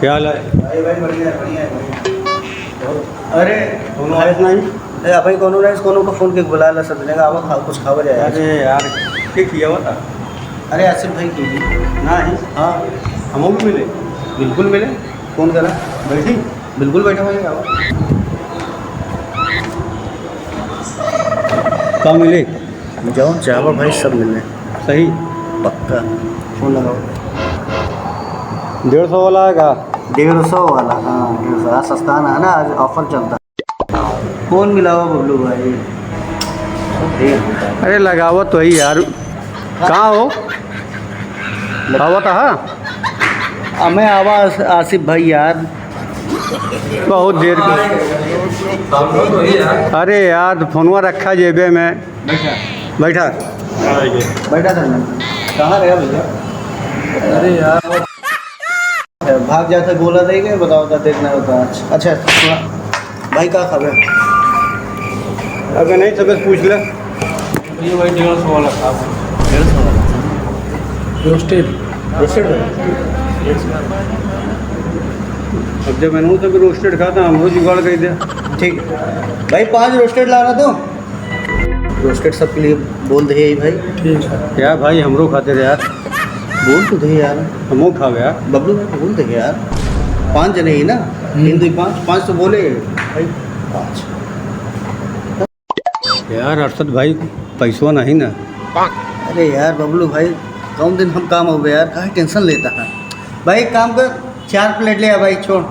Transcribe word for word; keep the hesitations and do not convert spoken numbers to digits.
क्या हाल है? अरे भाई, बढ़िया है, बढ़िया है, बढ़िया है। अरे, कौनो आइस नहीं? ए, अबे कौनो नहीं, कौनो को फोन के बुला ला, सब जने आवा, खा, कुछ खावा जाए। अरे यार, के किया बता? अरे आसिफ भाई की। नहीं। हाँ। हमहू भी मिले। बिल्कुल मिले। फोन करा। बैठी। बिल्कुल बैठा भाई, आवा। का मिले? जौन चाहबा भाई, सब मिले। सही? पक्का। फोन लगावा। डेढ़ सौ वाला है का? डेढ़ सौ वाला, हाँ, डेढ़ सौ। आज सस्ता ना है ना, आज offer चलता है। फोन मिलावा बबलू भाई। अरे लगावा तो ही यार। कहाँ हो? आवा तो हा? हमें आवा आस-, आसिफ भाई यार। बहुत देर की। अरे यार, फोनवा रखा जेबे में। बैठा। बैठा। बैठा था ना। कहाँ रहा भैया? अरे यार। भाग जाते बोला नहीं कि बताओ था, देखना होता। अच्छा, अच्छा, सुना। भाई का खाबे? अगर नहीं तो बस पूछ ले। ये भाई डेढ़ सौ वाला खाब। डेढ़ सौ वाला। Roasted। Roasted है? अब जब मैंने तो roasted खाता, हम रोज जुगाड़ कर दे। ठीक है। भाई, पाँच roasted लाना तो। Roasted सबके लिए बोल दे भाई। ठीक है। क्या भाई, हमरो खातिर यार। बोल तो दे यार। हमहू खावे यार। बबलू भाई, बोल दे यार। पाँच जने ही ना? हम्म। तीन दुई पाँच, पाँच तो बोले भाई। पाँच। यार अरशद भाई, पैसवा नहीं ना। अरे यार बबलू भाई, कौन दिन हम काम हो गए यार, काहे tension लेता है भाई? एक काम कर, चार plate ले आ भाई, छोड़।